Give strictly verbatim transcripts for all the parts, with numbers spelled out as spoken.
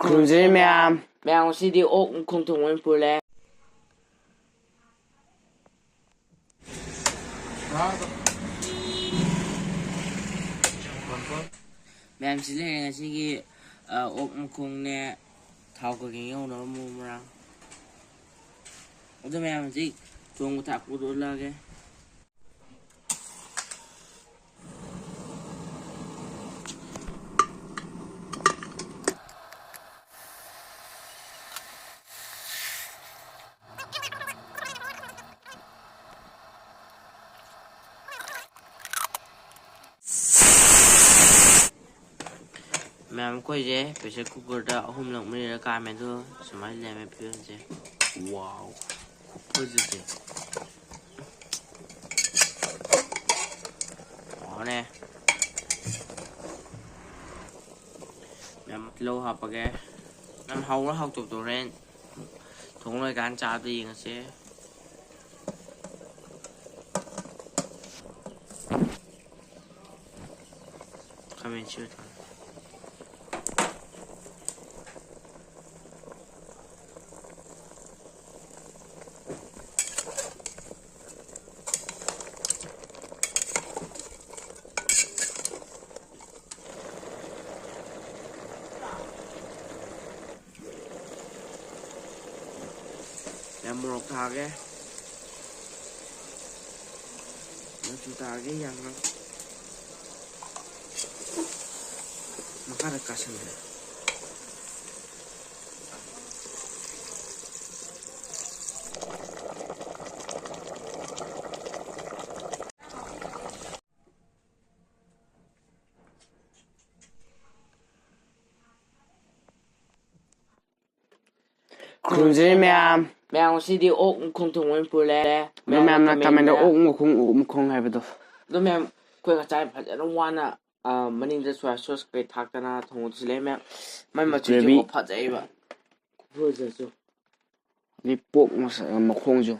ꯈꯨꯔꯨꯝꯖꯔꯤ ꯃꯌꯥꯝ꯫ ꯃꯌꯥꯝ, ꯉꯁꯤꯗꯤ ꯑꯣꯛ ꯃꯈꯣꯡ ꯊꯣꯡꯕ ꯑꯣꯏꯅ ꯄꯨꯔꯦ꯫ ꯃꯌꯥꯝ, ꯁꯤ ꯂꯩꯔꯦ ꯉꯁꯤꯒꯤ, ꯑ, ꯑꯣꯛ ꯃꯈꯣꯡꯅꯦ, ꯊꯥꯎ ꯀꯩꯀꯩ ꯉꯧꯅꯕ ꯃꯔꯨ ꯃꯔꯥꯡ꯫ ꯑꯗꯨ ꯃꯌꯥꯝ, ꯍꯧꯖꯤꯛ ꯊꯣꯡꯕ ꯊꯥꯛꯄꯗꯣ ꯎꯠꯂꯛꯑꯒꯦ꯫ ꯃꯌꯥꯝ, ꯑꯩꯈꯣꯏꯁꯦ pressure cooker ꯗ ꯑꯍꯨꯝꯂꯛ ꯃꯔꯤꯔꯛ ꯀꯥꯝꯃꯦ, ꯑꯗꯣ ꯁꯨꯃꯥꯏꯅ ꯂꯩꯔꯝꯃꯦ ꯐꯤꯕꯝꯁꯦ꯫ ꯋꯥꯎ, ꯈꯨꯐꯖꯁꯦ꯫ ꯍꯥꯎꯔꯦ꯫ ꯃꯌꯥꯝ, ꯇꯤꯜꯍꯧ ꯍꯥꯞꯄꯒꯦ꯫ ꯌꯥꯝ ꯍꯥꯎꯕ꯭ꯔꯥ ꯍꯥꯎꯇꯕꯗꯣ ꯍꯣꯔꯦꯟ ꯊꯣꯡ ꯂꯣꯏꯀꯥꯟ ꯆꯥꯕꯗ ꯌꯦꯡꯉꯁꯦ꯫ ꯈꯥꯃꯦꯟ ꯑꯁꯤꯟꯕ ꯊꯥꯎ꯫ ꯌꯥꯝ ꯃꯣꯔꯣꯛ ꯊꯥꯒꯦ꯫ ꯃꯆꯨ ꯊꯥꯒꯦ ꯌꯥꯝꯅ꯫ ꯃꯈꯥꯗ ꯀꯥꯁꯟꯈ꯭ꯔꯦ꯫ ꯈꯨꯔꯨꯝꯖꯔꯤ ꯃꯌꯥꯝ꯫ ꯃꯌꯥꯝ, ꯉꯁꯤꯗꯤ ꯑꯣꯛ ꯃꯈꯣꯡ ꯊꯣꯡꯕ ꯑꯣꯏꯅ ꯄꯨꯔꯦ꯫ ꯑꯗꯣ ꯃꯌꯥꯝꯅ comment ꯗ comment ꯗ ꯑꯣꯛ ꯃꯈꯣꯡ, ꯑꯣꯛ ꯃꯈꯣꯡ ꯍꯥꯏꯕꯗꯣ꯫ ꯑꯗꯣ ꯃꯌꯥꯝ, ꯑꯩꯈꯣꯏ ꯉꯁꯥꯏ ꯐꯖꯅ ꯋꯥꯅ, ꯑ, ꯃꯅꯤꯡꯗ soya sauce ꯀꯩ ꯊꯥꯛꯇꯅ ꯊꯣꯡꯕꯗꯨꯁꯨ ꯂꯩ ꯃꯌꯥꯝ꯫ ꯃꯥꯏ ꯃꯆꯨꯁꯤꯀꯣ gravy꯫ ꯐꯖꯩꯕ꯫ ꯈꯨꯐꯖꯁꯨ꯫ ꯑꯗꯩ ꯄꯣꯛ ꯃꯁ-, ꯃꯈꯣꯡꯁꯨ꯫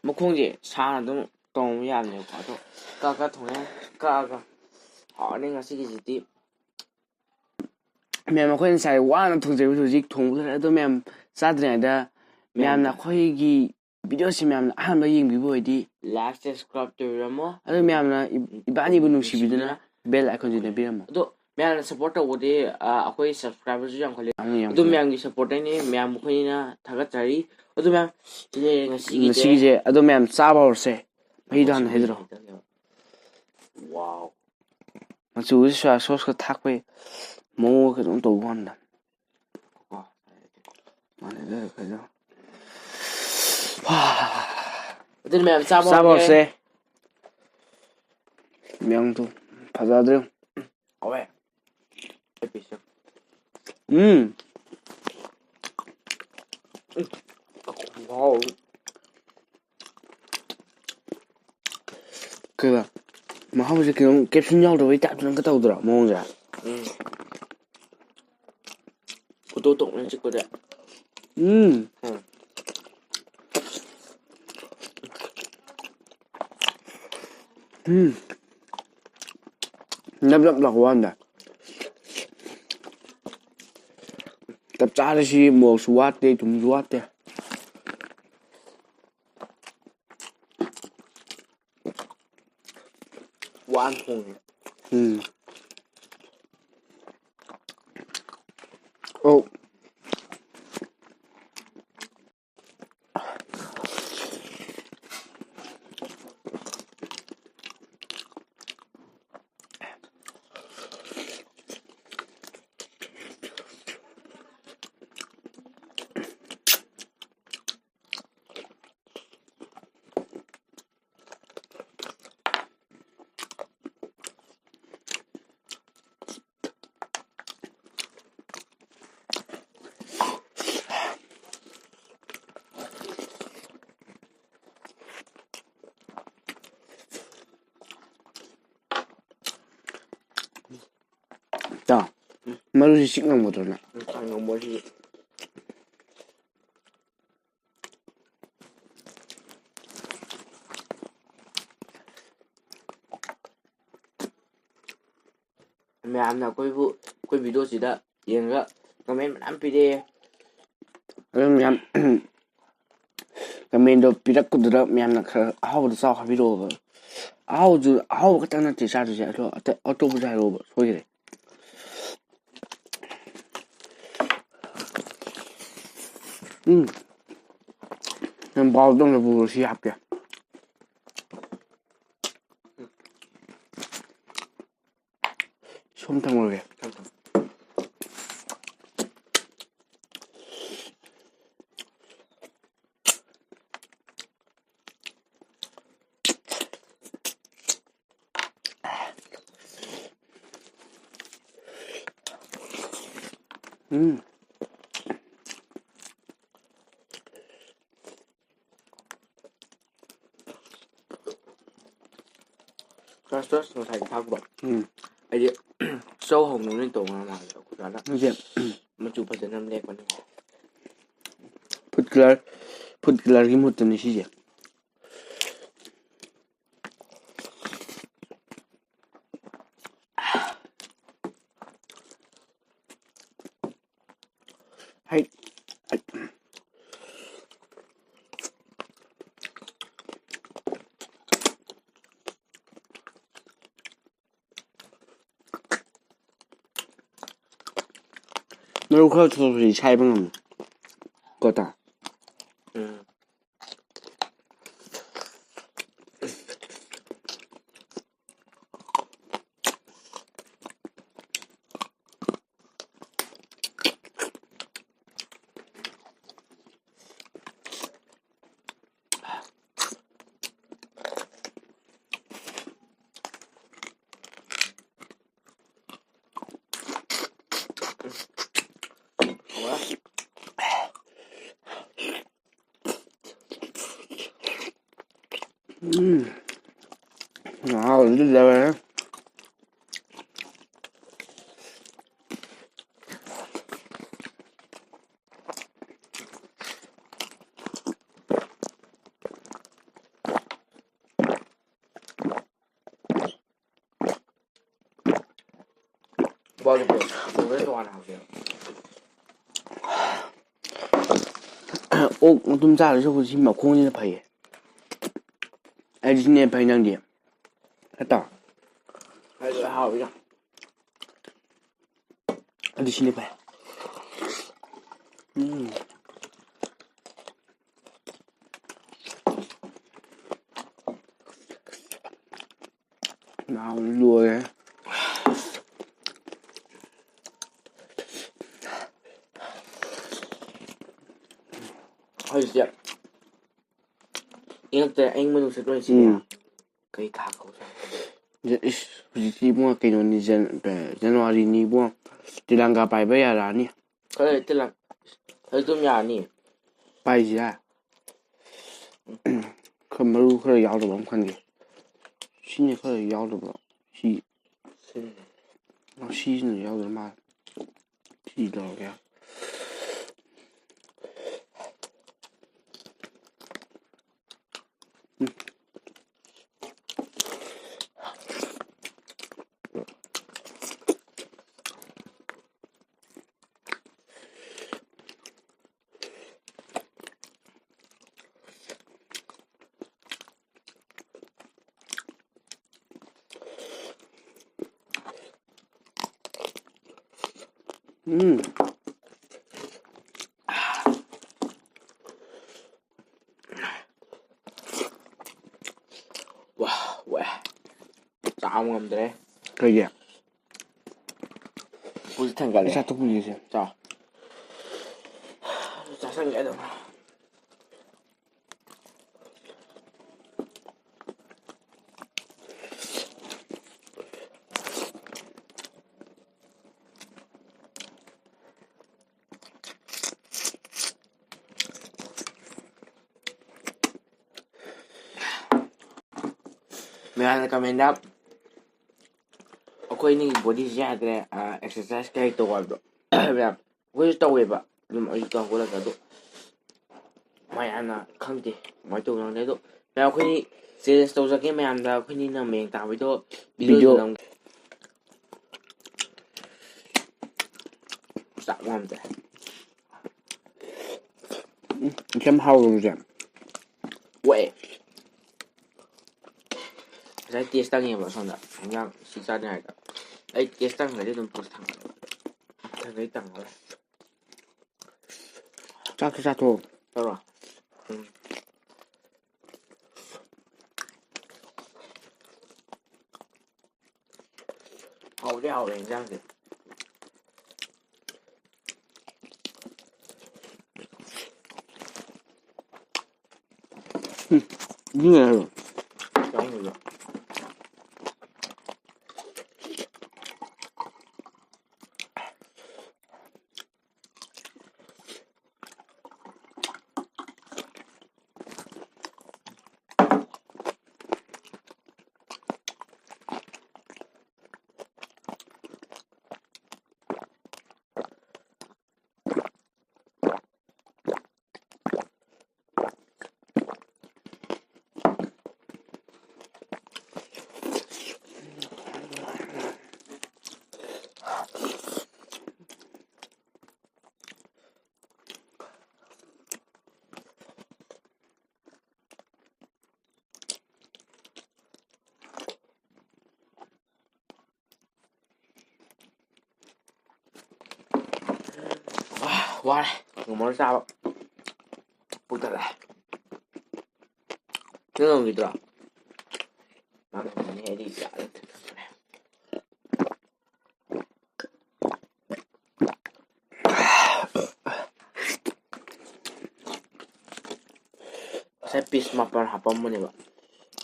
ꯃꯈꯣꯡꯁꯦ ꯁꯥꯅ ꯑꯗꯨꯝ ꯇꯧꯕ ꯌꯥꯕꯅꯦꯕꯀꯣ꯫ ꯑꯗꯣ ꯀꯛꯑ ꯀꯛꯑ ꯊꯣꯡꯉꯦ꯫ ꯀꯛꯑꯒ ꯍꯥꯎꯔꯅꯤ ꯉꯁꯤꯒꯤꯁꯤꯗꯤ꯫ ꯃꯌꯥꯝ, ꯑꯩꯈꯣꯏꯅ ꯉꯁꯥꯏ ꯋꯥꯅ ꯊꯣꯡꯖꯕꯁꯨ ꯍꯧꯖꯤꯛ ꯊꯣꯡꯕ ꯂꯣꯏꯔꯦ꯫ ꯑꯗꯣ ꯃꯌꯥꯝ, ꯆꯥꯗ꯭ꯔꯤꯉꯩꯗ ꯃꯌꯥꯝꯅ ꯑꯩꯈꯣꯏꯒꯤ videoꯁꯤ ꯃꯌꯥꯝꯅ ꯑꯍꯥꯟꯕ ꯌꯦꯡꯕꯤꯕ ꯑꯣꯏꯗꯤ, like, subscribe ꯇꯧꯕꯤꯔꯝꯃꯣ꯫ ꯑꯗꯣ ꯃꯌꯥꯝꯅ ꯏ- ꯏꯕꯥꯅꯤꯕꯨ ꯅꯨꯡꯁꯤꯕꯤꯗꯨꯅ bell iconꯁꯤ ꯅꯝꯕꯤꯔꯝꯃꯣ꯫ ꯑꯗꯣ ꯃꯌꯥꯝꯅ support ꯇꯧꯕꯗꯤ, ꯑ, ꯑꯩꯈꯣꯏ subscriberꯁꯨ ꯌꯥꯝꯈꯠꯂꯦ꯫ ꯌꯥꯝꯅ ꯌꯥꯝ ꯑꯗꯨ ꯐꯩ꯫ ꯃꯌꯥꯝꯒꯤ supportꯇꯩꯅꯦ, ꯃꯌꯥꯝ ꯑꯩꯈꯣꯏꯅ ꯊꯥꯒꯠꯆꯔꯤ꯫ ꯑꯗꯨ ꯃꯌꯥꯝ, ꯁꯤꯅꯦ ꯉꯁꯤꯒꯤꯁꯦ꯫ ꯉꯁꯤꯒꯤꯁꯦ꯫ ꯑꯗꯣ ꯃꯌꯥꯝ ꯆꯥꯕ ꯍꯧꯔꯁꯦ꯫ ꯃꯍꯤꯗꯣ ꯍꯥꯟꯅ ꯍꯩꯗ꯭ꯔꯣ꯫ Wow꯫ ꯃꯆꯨꯁꯦ soya sauceꯀ ꯊꯥꯛꯄꯩ ꯃꯑꯣꯡꯒ ꯀꯩꯅꯣꯝ ꯇꯧꯕ ꯋꯥꯅꯤꯗ꯫ ꯑꯣ꯫ ꯃꯥꯟꯅꯗꯦ ꯀꯩꯅꯣ꯫ ꯑꯗꯨꯅ ꯃꯌꯥꯝ ꯆꯥꯕ ꯆꯥꯕ ꯍꯧꯔꯁꯦ꯫ ꯍꯧꯔꯁꯦ꯫ ꯃꯌꯥꯝꯗꯣ ꯐꯖꯗ꯭ꯔꯦ꯫ ꯍꯥꯎꯋꯦ꯫ ꯑꯩ piece꯫ ꯎꯝ꯫ Wow꯫ ꯀꯩꯕ? ꯃꯍꯥꯎꯁꯦ ꯀꯩꯅꯣꯝ caption ꯌꯥꯎꯗꯕꯩ typeꯇ ꯑꯃꯨꯛꯀ ꯇꯧꯗ꯭ꯔꯣ ꯃꯑꯣꯡꯁꯦ? ꯎꯝ꯫ ꯎꯇꯣꯛ ꯇꯣꯛꯅ ꯆꯤꯛꯄꯗ꯫ ꯎꯝ꯫ ꯎꯝ꯫ ꯎꯝ꯫ ꯅꯞ ꯅꯞ ꯂꯥꯎꯕ ꯋꯥꯅꯤꯗ꯫ ꯆꯞ ꯆꯥꯔꯦ ꯁꯤ, ꯃꯣꯔꯣꯛꯁꯨ ꯋꯥꯠꯇꯦ, ꯊꯨꯝꯁꯨ ꯋꯥꯠꯇꯦ꯫ ꯋꯥꯅ ꯊꯣꯡꯉꯦ꯫ ꯎꯝ꯫ ꯑꯧ꯫ ꯇꯥ, ꯃꯔꯨꯁꯤ ꯆꯤꯛ ꯉꯝꯒꯗ꯭ꯔꯣ ꯅꯪ? ꯎꯝ, ꯉꯝꯃꯣꯏ ꯁꯤꯗꯤ꯫ ꯃꯌꯥꯝꯅ ꯑꯩꯈꯣꯏꯕꯨ, ꯑꯩꯈꯣꯏ videoꯁꯤꯗ ꯌꯦꯡꯉꯒ ꯀꯃꯦꯟ ꯃꯌꯥꯝ ꯄꯤꯔꯛꯑꯦ꯫ ꯑꯗꯨꯝ ꯌꯥꯝ ꯀꯃꯦꯟꯗꯣ ꯄꯤꯔꯛꯄꯗꯨꯗ ꯃꯌꯥꯝꯅ ꯈꯔ ꯑꯍꯥꯎꯕꯗꯣ ꯆꯥꯎ ꯍꯥꯏꯕꯤꯔꯛꯑꯣꯕ꯫ ꯑꯍꯥꯎꯕꯗꯨ, ꯑꯍꯥꯎꯕ ꯈꯛꯇꯪ ꯅꯠꯇꯦ ꯆꯥꯗꯣꯏꯁꯦ, ꯑꯗꯣ ꯑꯇꯩ ꯑꯇꯣꯞꯄꯁꯨ ꯍꯥꯏꯔꯛꯑꯣꯕ, ꯁꯣꯏꯈꯔꯦ꯫ ꯎꯝ꯫ ꯅꯪ ꯕꯥꯎꯜꯗꯣ ꯑꯝꯇ ꯄꯨꯔꯣ, ꯁꯤ ꯍꯥꯞꯀꯦ꯫ ꯁꯣꯝ ꯊꯝꯃꯨꯔꯒꯦ꯫ ꯎꯝ꯫ ꯆꯥꯔꯖ, ꯆꯥꯔꯖ ꯉꯁꯥꯏ ꯊꯥꯛꯄ꯫ ꯎꯝ꯫ ꯑꯩꯗꯤ ꯆꯧ ꯍꯧꯅꯕꯅꯤ ꯇꯧꯕ ꯃꯥꯜꯂꯦ ꯑꯩꯈꯣꯏ ꯗꯥꯅ꯫ ꯅꯠꯇꯦ꯫ ꯃꯆꯨ ꯐꯖꯅ ꯑꯃ ꯂꯦꯞꯄꯅꯤ꯫ ꯐꯨꯗ ꯀꯂꯔ, ꯐꯨꯗ ꯀꯂꯔꯒꯤ ꯃꯍꯨꯠꯇꯅꯤ ꯁꯤꯁꯦ꯫ ꯍꯩ꯫ ꯃꯔꯨ ꯈꯔ ꯊꯣꯛꯂꯛꯄꯁꯤ ꯁꯥꯏꯕ ꯉꯝꯃꯤ꯫ ꯀꯣ ꯇꯥ? ꯎꯝ꯫ ꯎꯝ꯫ ꯃꯍꯥꯎꯗꯤ ꯂꯣꯏꯔꯦ꯫ ꯍꯥꯎꯇꯦꯕ꯫ ꯑꯣꯛ ꯃꯇꯨꯝ ꯆꯥꯗꯣꯏ ꯁꯔꯨꯛꯄꯨꯗꯤ ꯁꯤ ꯃꯈꯣꯡꯁꯤꯅ ꯐꯩꯌꯦ꯫ ꯑꯩꯗꯤ ꯁꯤꯅ ꯍꯦꯟꯅ ꯐꯩ꯫ ꯅꯪꯗꯤ? ꯅꯠꯇ꯭ꯔꯣ? ꯑꯩꯗꯤ ꯍꯥꯎꯋꯤꯗ꯫ ꯑꯗꯨ ꯁꯤꯅ ꯐꯩ꯫ ꯎꯝ꯫ ꯅꯥꯕ ꯂꯣꯏꯔꯦ꯫ ꯍꯧꯖꯤꯛꯁꯦ ꯏꯪꯉꯛꯇ꯭ꯔꯦ, ꯑꯏꯪꯕ ꯅꯨꯡꯁꯤꯠ ꯂꯣꯏ ꯁꯤꯠꯂꯦ꯫ ꯎꯝ꯫ ꯀꯩ ꯊꯥ ꯀꯧꯖꯥꯠꯅꯣ? ꯖ-, ꯏꯁ, ꯍꯧꯖꯤꯛꯇꯤ ꯏꯕꯨꯡꯉꯣ ꯀꯩꯅꯣꯅꯤ, ꯖꯟ-, ꯑ, ꯖꯅꯋꯥꯔꯤꯅꯤ ꯏꯕꯨꯡꯉꯣ꯫ ꯇꯦꯂꯪꯒꯥ ꯄꯥꯏꯕ ꯌꯥꯔꯛꯑꯅꯤ꯫ ꯈꯔ ꯂꯩꯔ ꯇꯦꯂꯪ-, ꯑꯗꯨꯝ ꯌꯥꯔꯅꯤ꯫ ꯄꯥꯏꯁꯤꯔꯥ? ꯈꯔ ꯃꯔꯨ ꯈꯔ ꯌꯥꯎꯗꯕ ꯑꯃ ꯈꯟꯒꯦ꯫ ꯁꯤꯅ ꯈꯔ ꯌꯥꯎꯗꯕ꯭ꯔꯣ? ꯁꯤ꯫ ꯁꯤ꯫ ꯑꯣ, ꯁꯤꯁꯤꯅ ꯌꯥꯎꯗꯕ ꯃꯥꯜꯂꯦ꯫ ꯁꯤ ꯂꯧꯔꯒꯦ꯫ ꯎꯝ꯫ ꯋꯥ, ꯋꯥ꯫ ꯆꯥꯕ ꯉꯝꯗ꯭ꯔꯦ꯫ ꯀꯩꯒꯤ? ꯄꯨꯛꯁꯦ ꯊꯟꯒꯠꯂꯦ꯫ ꯆꯥꯊꯣꯛꯄꯤꯒꯦꯁꯦ꯫ ꯆꯥꯎ꯫ ꯆꯥꯁꯟꯒꯦ ꯑꯗꯨꯝ꯫ ꯃꯌꯥꯝꯅ comment ꯗ ꯑꯩꯈꯣꯏ ꯑꯅꯤꯒꯤ body ꯁꯦ ꯌꯥꯗ꯭ꯔꯦ, ꯑ, exercise ꯀꯩ ꯇꯧ ꯍꯥꯏꯕꯗꯣ꯫ ꯃꯌꯥꯝ, ꯑꯩꯈꯣꯏꯁꯨ ꯇꯧꯋꯦꯕ꯫ ꯑꯗꯨꯝ ꯑꯌꯨꯛꯇ ꯍꯧꯒꯠꯂꯒ ꯑꯗꯨ ꯃꯌꯥꯝꯅ ꯈꯪꯗꯦ ꯀꯃꯥꯏꯅ ꯇꯧꯕꯅꯣ ꯈꯪꯗꯦ꯫ ꯑꯗꯣ ꯃꯌꯥꯝ, ꯑꯩꯈꯣꯏ challenge ꯇꯧꯖꯒꯦ ꯃꯌꯥꯝꯗ꯫ ꯑꯩꯈꯣꯏꯅꯤꯅ ꯃꯌꯦꯡ ꯇꯥꯕꯩꯗꯣ video video ꯗ ꯅꯝ-, ꯆꯥꯕ ꯉꯝꯗ꯭ꯔꯦ꯫ ꯎꯝ, ꯌꯥꯝ ꯍꯥꯎꯕꯁꯦ꯫ ꯑꯣꯛꯑꯦ꯫ ꯉꯁꯥꯏ ꯇꯦꯁ ꯇꯪꯉꯦꯕ ꯁꯣꯝꯗ꯫ ꯏꯟꯖꯥꯡ ꯁꯤ ꯆꯥꯅꯤꯡꯉꯥꯏꯗ꯫ ꯑꯩ ꯇꯦꯁ ꯇꯪꯈ꯭ꯔꯗꯤ ꯑꯗꯨꯝ ꯄꯣꯁ ꯊꯥꯡꯒꯠꯂꯦꯕ꯫ ꯃꯊꯪꯗꯩ ꯇꯪꯉꯔꯣꯏ꯫ ꯆꯥꯛꯁꯨ ꯆꯥꯊꯣꯛꯑꯣ꯫ ꯇꯧꯔꯣ꯫ ꯎꯝ꯫ ꯍꯥꯎꯗꯤ ꯍꯥꯎꯔꯦ ꯏꯟꯖꯥꯡꯁꯦ꯫ ꯎꯝ, ꯏꯁꯤꯡ ꯂꯩꯔꯣ? ꯆꯥꯅꯤꯡꯗꯦꯗ꯫ ꯋꯥꯔꯦ꯫ ꯉꯝꯃꯔꯣꯏ ꯆꯥꯕ꯫ ꯄꯨꯛ ꯊꯜꯂꯦ꯫ ꯅꯪ ꯉꯝꯈꯤꯗ꯭ꯔꯣ? ꯃꯥ ꯉꯝꯃꯅꯤ, ꯑꯩꯗꯤ ꯌꯥꯔꯦ꯫ ꯉꯁꯥꯏ ꯄꯤꯁ ꯃꯥꯄꯜ ꯍꯥꯞꯄꯝꯕꯅꯦꯕ꯫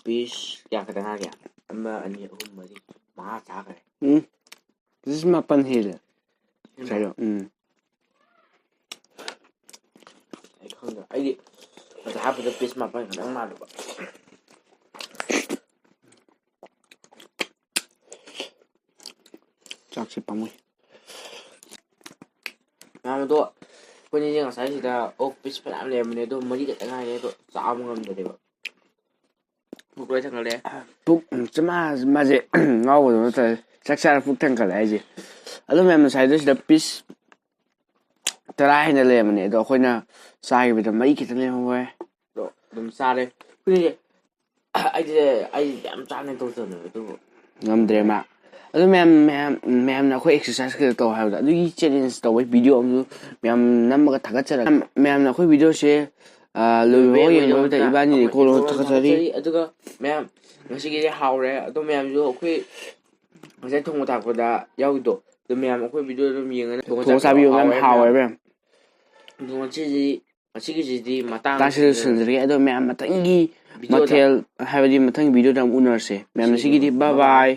ꯄꯤꯁ ꯀꯌꯥ ꯈꯛꯇ ꯉꯥꯏꯒꯦ? ꯑꯃ, ꯑꯅꯤ, ꯑꯍꯨꯝ, ꯃꯔꯤ, ꯃꯉꯥ ꯆꯥꯈ꯭ꯔꯦ꯫ ꯎꯝ꯫ ꯄꯤꯁ ꯃꯥꯄꯜ ꯍꯦꯜꯂꯦ꯫ ꯎꯝ꯫ ꯉꯁꯥꯏꯗꯣ꯫ ꯎꯝ꯫ ꯑꯩ ꯈꯪꯗꯦ꯫ ꯑꯩꯗꯤ ꯉꯁꯥꯏ ꯍꯥꯞꯄꯗꯣ ꯄꯤꯁ ꯃꯥꯄꯜ ꯈꯛꯇꯪ ꯃꯥꯜꯂꯨꯕ꯫ ꯆꯥꯛꯁꯦ ꯄꯥꯝꯃꯨꯏ꯫ ꯃꯌꯥꯝ ꯑꯗꯣ ꯑꯩꯈꯣꯏꯅꯤꯁꯦ ꯉꯁꯥꯏ ꯁꯤꯗ ꯑꯣꯛ ꯄꯤꯁ ꯐꯅꯌꯥꯝ ꯂꯩꯔꯝꯕꯅꯦ, ꯑꯗꯣ ꯃꯔꯤ ꯈꯛꯇ ꯉꯥꯏꯔꯦ, ꯑꯗꯣ ꯆꯥꯕ ꯉꯝꯗꯔꯦꯕ꯫ ꯄꯨꯛ ꯂꯣꯏ ꯊꯟꯒꯠꯂꯦ꯫ ꯄꯨꯛ, ꯎꯝ, ꯆꯤꯃꯥ ꯃꯥꯁꯦ ꯉꯥꯎꯕꯗꯧꯅ ꯇꯧꯔꯦ꯫ ꯆꯥꯛ ꯆꯥꯔ ꯄꯨꯛ ꯊꯟꯒꯠꯂꯦ ꯍꯥꯏꯁꯦ꯫ ꯑꯗꯣ ꯃꯌꯥꯝ ꯉꯁꯥꯏꯗꯣ ꯁꯤꯗ ꯄꯤꯁ ꯇꯔꯥ ꯍꯦꯟꯅ ꯂꯩꯔꯝꯕꯅꯦ, ꯑꯗꯣ ꯑꯩꯈꯣꯏꯅ ꯆꯥꯈꯤꯕꯗ ꯃꯔꯤ ꯈꯤꯇꯪ ꯂꯩꯍꯧꯔꯦ꯫ ꯑꯗꯣ ꯑꯗꯨꯝ ꯆꯥꯔꯦ꯫ ꯑꯩꯈꯣꯏꯁꯦ ꯑꯩꯗꯤ ꯑꯩꯗꯤ ꯌꯥꯝ ꯆꯥꯅ ꯇꯧꯖꯕꯅꯦ ꯑꯗꯨꯕꯨ ꯉꯝꯗ꯭ꯔꯦ ꯃꯥ꯫ ꯑꯗꯨ ꯃꯌꯥꯝ ꯃꯌꯥꯝ ꯃꯌꯥꯝꯅ ꯑꯩꯈꯣꯏ ꯑꯦꯛꯁꯔꯁꯥꯏꯁ ꯀꯩꯗꯧ ꯇꯧ ꯍꯥꯏꯕꯗꯣ, ꯑꯗꯨꯒꯤ ꯆꯦꯂꯦꯟꯖ ꯇꯧꯕꯒꯤ ꯚꯤꯗꯤꯑꯣ ꯑꯃꯁꯨ ꯃꯌꯥꯝ ꯅꯝꯃꯒ ꯊꯥꯒꯠꯆꯔꯒꯦ꯫ ꯃꯌꯥꯝꯅ ꯑꯩꯈꯣꯏ ꯚꯤꯗꯤꯑꯣꯁꯦ ꯂꯣꯏꯕ ꯌꯦꯡꯕꯗ ꯏꯕꯥꯅꯤꯅ ꯏꯀꯣꯟ ꯊꯥꯒꯠꯆꯔꯤ꯫ ꯑꯗꯨꯒ ꯃꯌꯥꯝ ꯉꯁꯤꯒꯤꯗꯤ ꯍꯥꯎꯔꯦ꯫ ꯑꯗꯣ ꯃꯌꯥꯝꯁꯨ ꯑꯩꯈꯣꯏ ꯉꯁꯥꯏ ꯊꯣꯡꯕ ꯊꯥꯛꯄꯗ ꯌꯥꯎꯏꯗꯣ, ꯑꯗꯨ ꯃꯌꯥꯝ ꯑꯩꯈꯣꯏ ꯚꯤꯗꯤꯑꯣ ꯑꯗꯨꯝ ꯌꯦꯡꯉꯒ ꯊꯣꯡꯕ ꯆꯥꯕꯤꯌꯨ ꯃꯌꯥꯝ, ꯍꯥꯎꯋꯦ ꯃꯌꯥꯝ꯫ ꯑꯗꯣ ꯉꯁꯤꯗꯤ ꯉꯁꯤꯒꯤꯁꯤꯗꯤ ꯃꯇꯥꯡ ꯇꯥꯁꯤꯗ ꯂꯣꯏꯁꯤꯟꯖꯔꯒꯦ꯫ ꯑꯗꯣ ꯃꯌꯥꯝ ꯃꯊꯪꯒꯤ ꯚꯤꯗꯤꯑꯣꯗ ꯃꯊꯦꯜ ꯍꯥꯏꯕꯗꯤ ꯃꯊꯪꯒꯤ ꯚꯤꯗꯤꯑꯣꯗ ꯑꯃꯨꯛ ꯎꯅꯔꯁꯦ ꯃꯌꯥꯝ꯫ ꯉꯁꯤꯒꯤꯗꯤ bye bye꯫